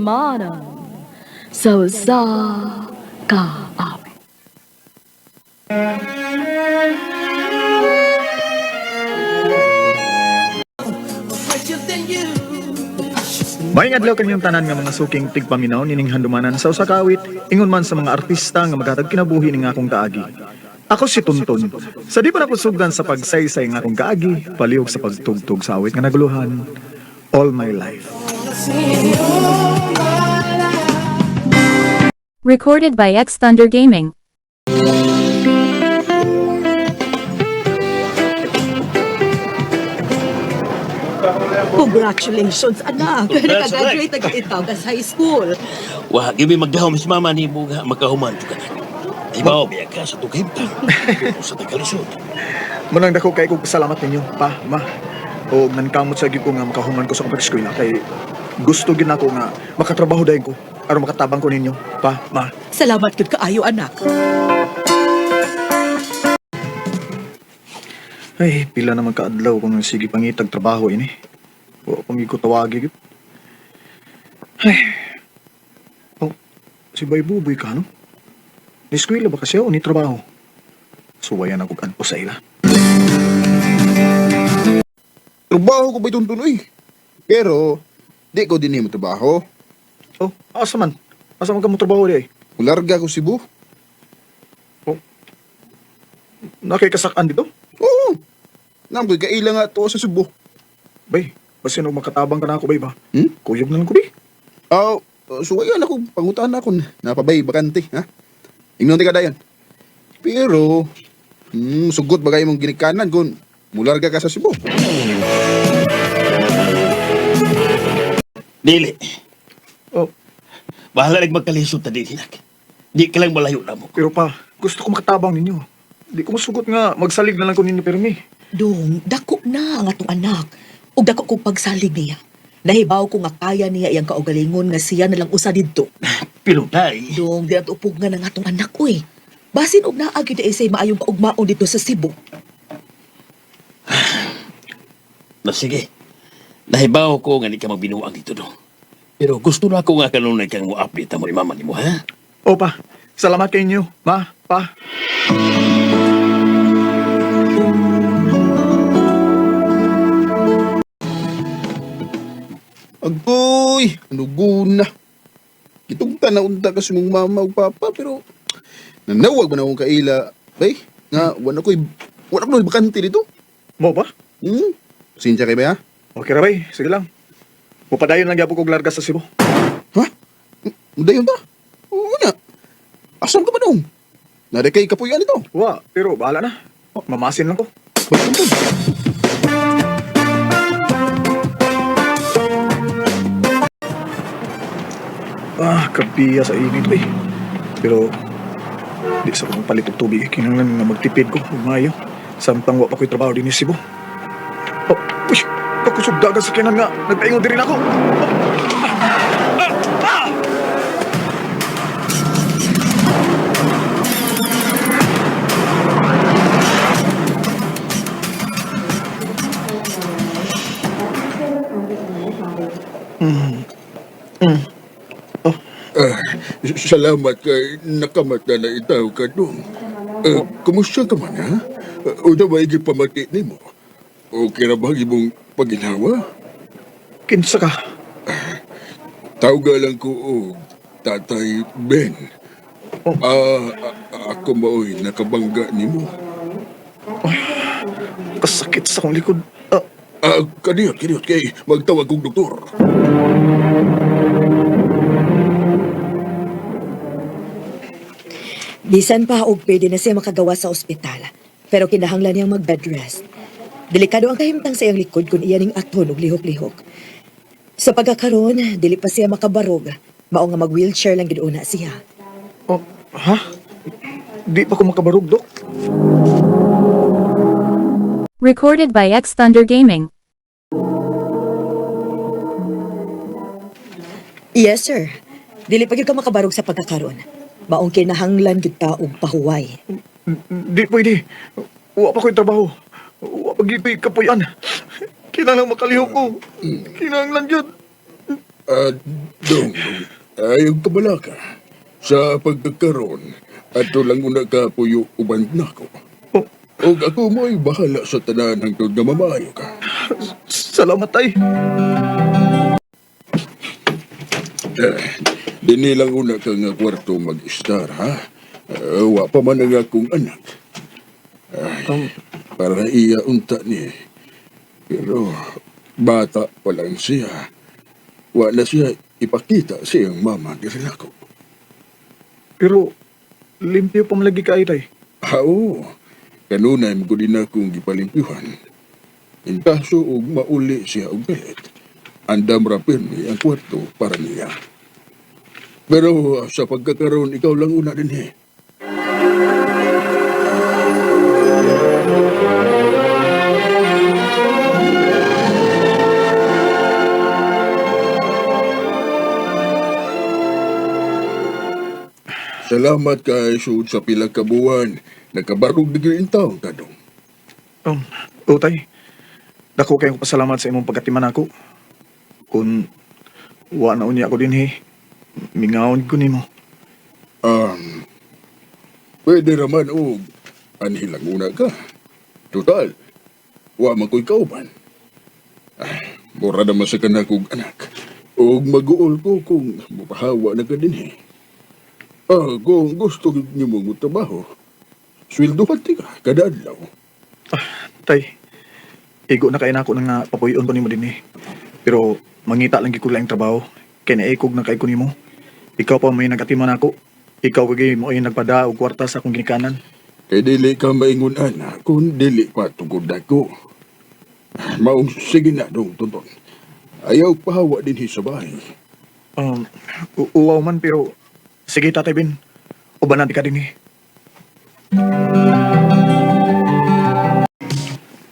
Handumanan sa usa ka awit. Maayong adlaw kanyong tanan nga mga suking tigpaminaw nining handumanan sa usa ka awit, ingon man sa mga artista nga maghatag kinabuhi ning akong kaagi. Ako si Tunton. Sa di pa nako sugdan sa pagsaysay ng akong kaagi, palihog sa pagtugtog sa awit nga naguluhan, All My Life. Recorded by X Thunder Gaming. Congratulations, anak. Congrats, Nakagraduate na ikaw sa high school. Wa, gyud mi magdahom si mama ni mo nga makahuman jud ka. Ibaw biya ka sa tughimtang. Sa tagalisod. Munang dako kay kog salamat ninyo, pa, ma. O nankamot sa gyud ko nga makahuman ko sa akong pag-eskwela kay gusto gyud nako nga makatrabaho dayon ko aron makatabang ko ninyo, pa, ma. Salamat gud kaayo, anak. Ay, pila naman kaadlaw kung sige pangitag trabaho ini. Wa pa mi ko tawagi gyud. Ay. Oh, si Bay Buboy ka, no? Ni eskwela ba kasi o ni trabaho? Suwayan ako kanto sa ila. Trabaho ko ba itong tunoy? Pero, di ko din mo trabaho. Oh, asa man? Asa man ka mo trabaho di ay? Mularga ko Cebu. Nakikasakan dito? Oo. Namkoy kaila nga to sa Cebu. Bay, basin og makatabang ka na ako, bay ba? Hmm? Kuyog na lang ko, bay. Aw, suwayan ako, pangutan ako. Napabay, bakante, ha? Ingnon ka dayon. Pero, sugot bagay mong ginikanan kung mularga ka sa Cebu. Dili. Oh, Bahala rin magkalisod ta dili nak. Di ka lang malayo na mo. pero pa, gusto ko makatabang ninyo. Di ko masugot nga, magsalig na lang ko ninyo pirmi. Dong, dako na ang atong anak. Ug dako kong pagsalig niya. Nahibaw ko nga kaya niya iyang kaugalingon nga siya na lang usa didto. Pero tay, Dong, di nato upog nga ng atong anak uy. Basin og naa gyud ay say maayong kaugmaon dito sa Cebu. na sige. Nahibaw ko nga di ka magbinuang dito do. Pero gusto na ako nga kanunay kang mo-update mo ni mama nimo ha. O pa, salamat kay inyo, ma, pa. Agoy, ano guna. Kitugta na unta kasi mong mama ug papa pero nanawag man akong kaila. Bay, nga wala ko bakante dito. Mo ba? Hmm? Sinsya kay ba ha? Okay ra bay, sige lang. Mupadayon lang gyapon kog larga sa Cebu. Ha? Mudayon ba? Oo na. Asam ka ba dong? Nari kay kapuyan ito. Wa, pero bahala na. Oh, mamasin lang ko. Bakit ito? Ah, kabiya sa init eh. Pero di sa kong palit og tubig. Kinahanglan nga magtipid ko ug maayo. Samtang wa pa ko'y trabaho dinhi sa Cebu. Oh, uy, pakusog dagan sa kinan nga. Nagpaingon diri nako. Oh, ah, ah, ah! Ah, salamat kay nakamata na itaw ka dong. Kumusta ka man, ha? Una ba pamati nimo? Okay ra ba ang imong paginhawa? Kinsa ka? Tawga lang ko og Tatay Ben. Oh. Ah, ako maoy nakabangga nimo. Kasakit sa akong likod. Ah, Ah, kaniyot, kaniyot kay magtawag kong doktor. Bisan pa og pwede na siya makagawa sa ospital. Pero kinahanglan niyang mag-bed rest. Delikado ang kahimtang sa iyang likod kung iya ning aton og lihok-lihok. Sa pagkakaroon, dili pa siya makabarog. Mao nga mag-wheelchair lang gid una siya. Oh, ha? Di pa ko makabarog, Dok. Recorded by X Thunder Gaming. Yes, sir. Dili pa gyud ka makabarog sa pagkakaroon. Maong kinahanglan gyud ka og pahuway. Di pwede. Wa pa ko'y trabaho. Wa pa gito'y kapuyan. Kinahanglan makalihok ko. Kinahanglan yun. Ah, dong, ayaw kabalaka. Sa pagkakaroon, ato lang una ka puyo uban nako. Oh, Og ako mo'y bahala sa tanan hangtod nga mamayo ka. salamat tay. Eh, dinhi lang una ka nga kwarto mag-istar, ha? Eh, wa pa man ang akong anak. Ay, para iya unta ni. Pero bata pa lang siya. Wa na siya ipakita sa iyang mama diri nako. Pero limpyo pa man lagi kaayo tay. Ah, oo. Kanunay mo din akong gipalimpyuhan. In kaso og mauli siya og galit, andam ra pirmi ang kwarto para niya. Pero sa pagkakaroon, ikaw lang una din eh. Salamat kay sud sa pila ka buwan. Nakabarog na gyud taon kadong. Oh, tay. Dako kayong pasalamat sa imong pagkatiman ako. Kung wa na unya ako dinhi, mingawon ko nimo. Um, pwede raman og anhi lang una ka. Total, wa man ko'y kauban. Ah, mura naman sa kanakog anak. Og mag-uol ko kung mapahawa na ka din eh. Ah, kung gusto nimo mo trabaho, sweldohan ti ka kada adlaw. Tay, igo na kay nako na nga papuyon ko nimo dinhi. Pero mangita lang gid ko laing trabaho. Kay naikog na kay ko nimo. Ikaw pa may nagatiman ako. Ikaw kay mo ay nagpada og kwarta sa akong ginikanan. Kay dili ka maingon ana kung dili pa tugod ako. Maong sige na dong tonton. Ayaw pahawa dinhi sa bahay. Uwaw man pero sige Tatay Ben. Ubanan ka dinhi.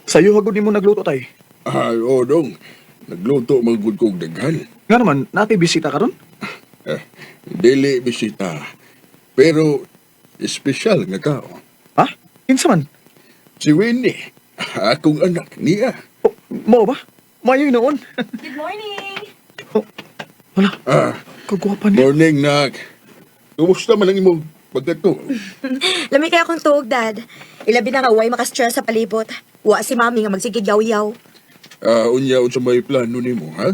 Sayo hagod nimo nagluto tay. Ah, oo dong. Nagluto magud kog daghan. Nga naman, natay bisita karon? Eh, dili bisita. Pero espesyal nga tao. Ha? Kinsa man? Si Winnie, akong anak niya. Oh, mao ba? Mayo noon. Good morning! Oh, wala, Ah, kagwapa niya. morning nak. Kumusta man ang imong pagkatuo? Lami kaya akong tuog, Dad. Ilabi na nga uway makastress sa palibot. Wa si Mami nga magsigig yaw-yaw. Ah, unya unsa may plano nimo, ha?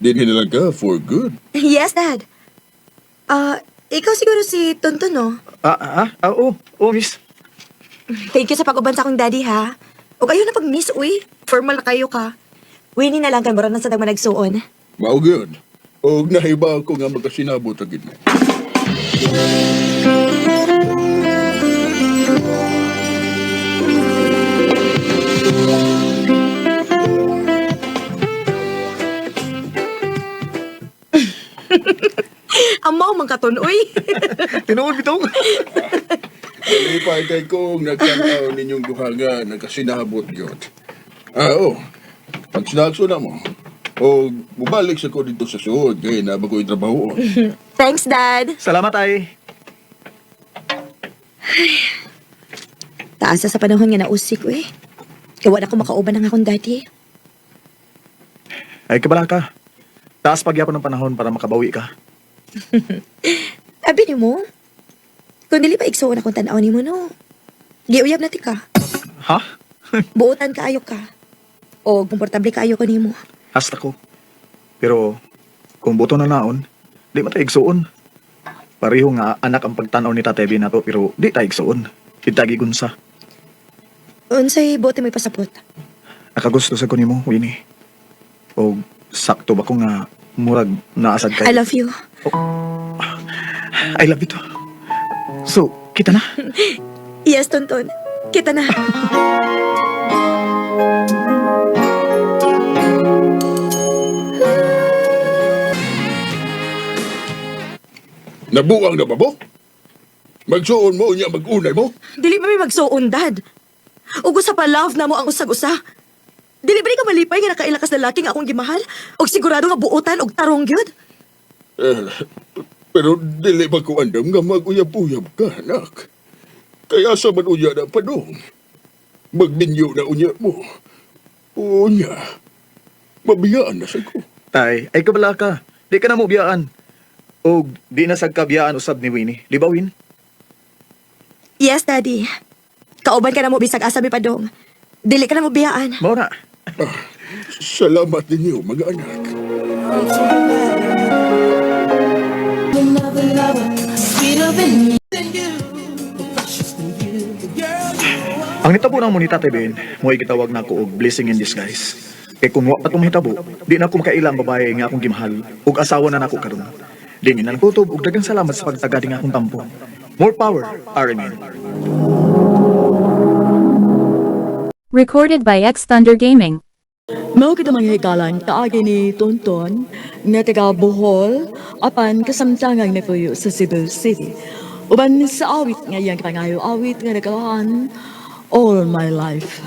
Dinhi na lang ka for good. Yes, Dad. Ah, ikaw siguro si Tonton, no? Ah, oo, oo, miss. Thank you sa pag-uban sa akong daddy, ha? O kayo na pag-miss, uy. Formal na kayo ka. Winnie na lang kay mura na sa dagman nagsuon. Mao gyud. Og nahiba ko nga magkasinabot agid mo. Amaw man katon, uy. Tinuod bitaw. Lipay kay kong nagtanaw ninyong duha nga nagkasinabot gyud. Ah, oo. Pag na mo, o bubalik sa ko dito sa suod kay na bagoy trabaho. Thanks, Dad. Salamat ay. Taas sa panahon nga nausik, uy. Kaya wala ko makauban ang akong daddy. Ay kabala ka. Taas pagyapon ng panahon para makabawi ka. Abi ni mo, kung dili pa igsuon akong tan-aw nimo no. Giuyab na ti ka. Ha? Buotan kaayo ka. O komportable kaayo ko nimo. Hasta ko. Pero kung buto na naon, di man tayo igsuon. Pareho nga anak ang pagtanaw ni Tatay Ben nato pero di tayo igsuon. Itagi gunsa. Unsay bote may pasapot? Nakagusto sa ko nimo, Winnie. O sakto ba ko nga murag naasad kay I love you. I love you too. So, kita na. Yes, Tonton. Kita na. Nabuang na ba mo? Magsuon mo unya magunay mo? Dili ba may magsuon, Dad? Ug usa pa love na mo ang usag-usa. Dili ba ni ka malipay nga nakaila kas lalaki nga akong gimahal? Og sigurado nga buotan og tarong gyud? Eh, pero dili ba ko andam nga maguyab-uyab ka, anak? Kaya sa man unya na padong. Magminyo na unya mo. Unya. Mabiyaan na sa ko. Tay, ay kabala ka. Di ka na mo biyaan. Og di na sad kabiyaan usab ni Winnie. Di ba, Win? Yes, Daddy. Kauban ka na mo bisag asa mi padong. Dili ka na mo biyaan. Mao na. Salamat ninyo, mga anak. Ang nitabo ng mo ni Tatay Ben, mo'y gitawag na ako og blessing in disguise. Kay kung wa pa itong mahitabo, di na ako makaila ang babae nga akong gimahal ug asawa na nako karon. Dingin ang kutob ug daghang salamat sa pagtagad nga akong tampo. More power, RMN. Recorded by X Thunder Gaming. Mao kita mga hikalan kaagi ni Tonton nga taga Bohol apan kasamtangang napuyo sa Cebu City. Uban sa awit nga iyang pangayo awit nga nagkalaan, "All My Life."